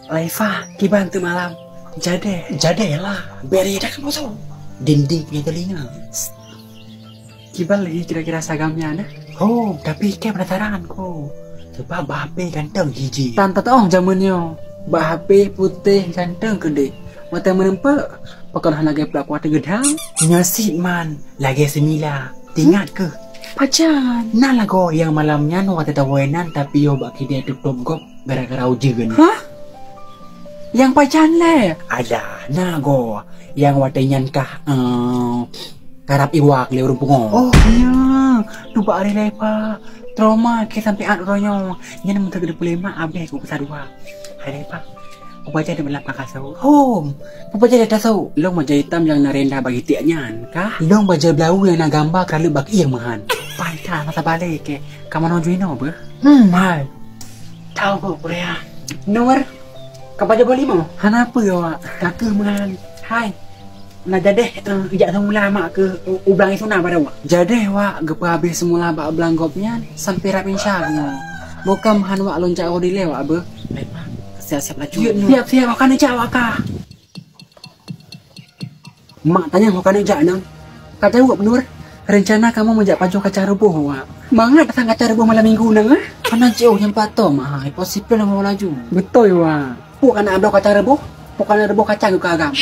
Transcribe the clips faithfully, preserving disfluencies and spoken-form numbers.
Laifah, kiban teumalam? Jadeh. Jadeh lah, beri dah kamoe so. Dinding punya telinga. Kiban lagi kira-kira sagamnya nah? Oh, tapi keu penasaran ko. Sebab bah H P ganteng hiji. Tan tatoh jameun nyoe. Bah H P putéh ganteng keudeh. Mata meureumpek, pakon hana lagèe pelaku ata geudang. Nyasit man, lagèe semila. Ingat keuh? Pajan. Nah lagoe nyang malam nyan watèe tawoe nan tapi yoh bak kidée tutup gob gara-gara ujeuen. Hah? Nyang pajan lé? Alah, nah goe nyang watèe nyan kah eh, karab iwak lé ureueng pungo. Oh, nya. Tuba ari lé pa. Trauma ke sampai at uroe nyoe. Nyan meuteuk deupeulemak abéh ku peusat dua. Hai lé pa. Kubaca di dalam kakak sau. Hom. Kubaca di atas sau. Long bajèe itam nyang na rendah bagi tiek nyan kah? Long bajèe blau nyang na gamba kaleuk bak ieng meuhan. Paita masa balek ke. Ka manoe jui noe beuh? Hmm, hai. Tau kok Korea. Nur, ka bajèe boh limong? Hana peue awak. Ka keuh meuhan. Hai. Na jadeh eh, jak seumula mak keuh u- ublang isuna pada awak. Jadeh wak geupeuhabéh seumula bak blang gob nyan sampai rab insya Allah. Bukon meuhan wak lôn jak rodi lé wak beuh. Baik, Pak. Siap-siap laju. Siap-siap, akan jak wak kah. Mak tanyong ho ka neujak nang. Ka jaweueb Nur, rencana kamoe meujak pajoh kacang reuboh awak. Mangat sang kacang reuboh malam minggu nang ah. Hana jiôh nyang patom ah, impossible nang laju. Beutôi wak. Pok kana abloh kacang reuboh, pok kana reuboh kacang keu agam.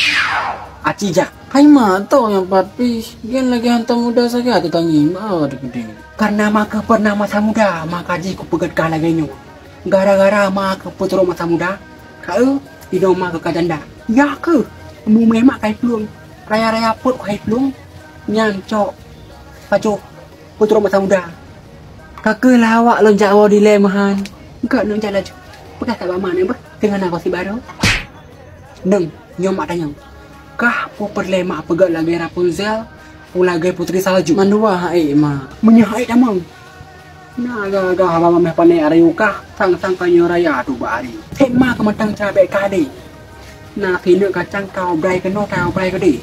Aci jak. Hai mak, tong nyang pat pih, gen lagèe hantom muda sagai teutangi, ma deukeudeh. Karena ma keuh pernah masa muda, maka jih kupeugèt kah lagèe nyoe. Gara-gara ma keuh peutrok masa muda, ka eu, inong ma keuh ka janda. Yah keuh, mume mak ka iplueng, raya-raya peuet ka iplueng, nyan cok, pajoh, peutrok masa muda. Ka keuh lah awak lôn jak woe dilèe meuhan. Gèt nang jak laju. Peugah that bak mak nyoe beuh, teungoh na gosip barô. Neng, nyoe mak tanyong. Kah peue peureulèe mak peugèt lagèe Rapunzel, peue lagèe putri salju? Mandua hai mak. Meunyoe hai tamong. Na gah-gah haba mameh pané ari ukah, sang-sang tanyoe raya tu bak ari. Ék ma keumatang cara bèk kade. Na sineuk kacang ka ubrai keunoe, ka ubrai keudeh.